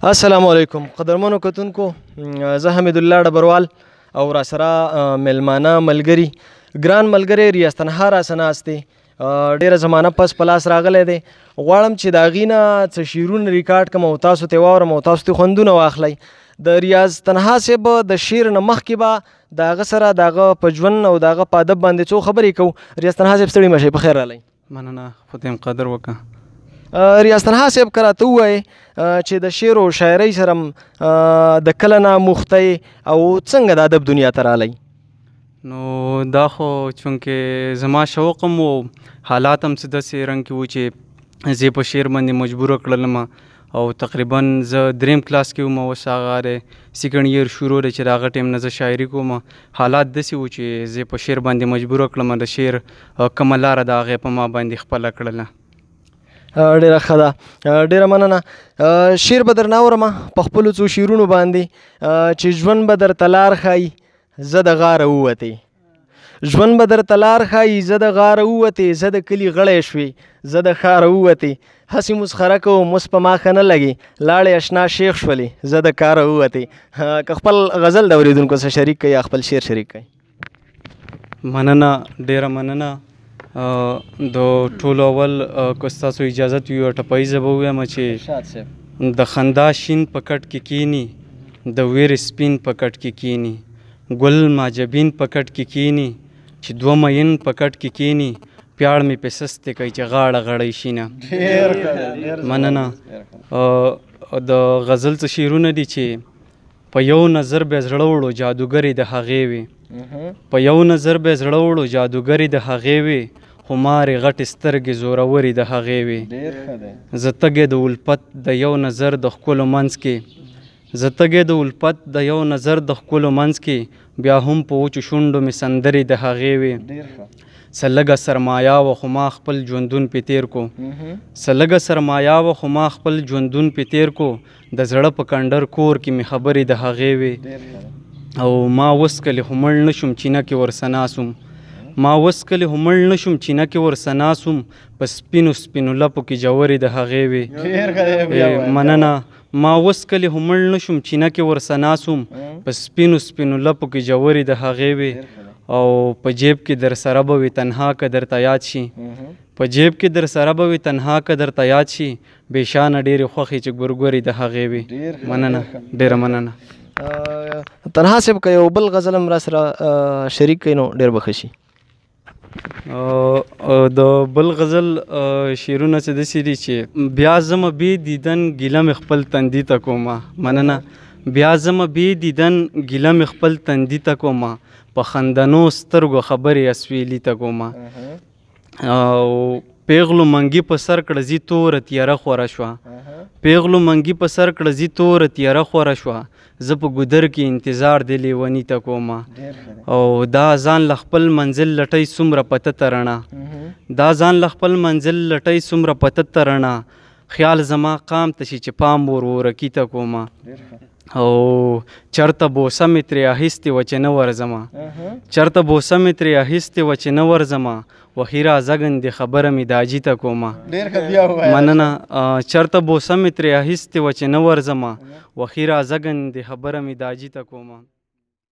السلام علیکم قدرمنو کتونکو، زه حمیدالله ډبروال او راسره میلمانه ملګري، ګران ملګری ریاض تنها راسره ناست دی. ډېره زمانه پس په لاس راغلی دی. غواړم چې د هغې نه څه شعرونه ریکارډ کړم او تاسو ته یې واورم او تاسو ته خوندونه واخلئ. د ریاض تنها صاحب د شعر نه مخکې به د هغه سره د هغه په ژوند او د هغه په ادب باندې څو خبرې کوو. ریاض تنها صاحب، ستړي مه شئ، په خیر راغلی. مننه، خدای هم قدر وکړه. ریاض تنها صاحب، که راته ووایې چې د شعر او شاعرۍ سره د کله نه موخته او څنګه د ادب دنیا ته راغلی؟ نو دا خو چونکې زما شوق هم و، حالات هم څه داسې رنګ کې وو چې زه په شعر باندې مجبور کړلم، او تقریبا زه دریم کلاس کې وم، اوس هغه دی سیکنډ ایر شروع دی چې د هغه ټایم نه زه شاعري کوم. حالات داسې وو چې زه په شعر باندې مجبور کړم، د شعر کومه لاره د هغې په ما باندې خپله کړله. ډېره ښه ده، ډېره مننه. شعر به درنه اورم په خپلو څو شعرونو باندې چې ژوند به درته لار ښایي زه د غاره ووتې، ژوند به درته لار ښایي زه د غاره ووتې، زه د کلي غړی شوې زه د ښاره ووتې، هسې مسخره کوم اوس په ما ښه نه لګې، لاړې اشنا شیخ شولې زه د کاره ووتې. که خپل غزل د اورېدونکو سره شریک کړئ یا خپل شعر شریک کړئ. مننه، ډېره مننه. د ټولو اول که ستاسو اجازت وي یوه ټپه ییزه به ووایم چې د خندا شین په کټ کې کینی، د ویرې سپین په کټ کې کینی، ګل ماجبین په کټ کې کینی، چې دوه مین په کټ کې کینی، پیاړ مې پې سستې کوي چې غاړه غړی شینه. مننه. د غزل څه شعرونه دي چې په یو نظر به زړه وړو جادوګرې د هغې وي، په یو نظر به زړه وړو جادوګرې د هغې وي، خو مارې غټې سترګې زورورې د هغې وي. زه تږی د الفت د یو نظر د ښکلو منځ کې، زه تږی د الفت د یو نظر د ښکلو منځ کې، بیا هم په وچو شونډو مې سندرې د هغې وي. څه لږه سرمایه وه خو ما خپل ژوندون پې تېر کو، څه لږه سرمایه وه خو ما خپل ژوندون پې تېر کو، د زړه په کنډر کور کې مې خبرې د هغې وي. او ما وڅکلې خو مړ نه شوم چینه کې ورسه ناست وم، ما وڅکلې خو مړ نه شوم چینه کې ورسه ناست وم، په سپینو سپینو لپو کې ژورې د هغې وي. مننه. ما وڅکلې خو مړ نه شوم چینه کې ورسه ناست وم، په سپینو سپینو لپو کې ژورې د هغې وي. او په جیب کې در سره به وي تنها که درته یاد شي، په جیب کې در سره به وي تنها که درته یاد شي، بې شانه ډېرې خوښې چې ګورګورې د هغې وي. مننه، ډېره مننه. تنها صاحب، که یو بل غزل هم راسره شریک کړئ نو ډېر به ښه شي. د بل غزل شعرونه څه داسې دي چې بیا ځمه بې دیدن ګیله مې خپل تندي ته کومه. مننه. بیا ځمه بې دیدن ګیله مې خپل تندي ته کومه، په خندنو سترګو خبرې اسویلي ته کومه. او پیغلو منګي په سر کړه ځي توره تیاره خوره شوه، پیغلو منګي په سر کړه ځي توره تیاره خوره شوه، زه په ګودر کې انتظار د لیوني ته کومه. او دا ځان له خپل منزل لټۍ څومره په تته رڼا، دا ځان له خپل منزل لټۍ څومره په تته رڼا، خیال زما قام ته شي چې پام ور ورکي ته کومه. او چرته بوسه مې ترې اخیستې وه چې نه ورځمه، چرته بوسه مې ترې اخیستې وه چې نه ورځمه، وخي راځه ګندې خبره مې داجي ته کومه. مننه. چرته بوسه مې ترې اخیستې وه چې نه ورځمه، وخي راځه ګندې خبره مې داجي ته کومه.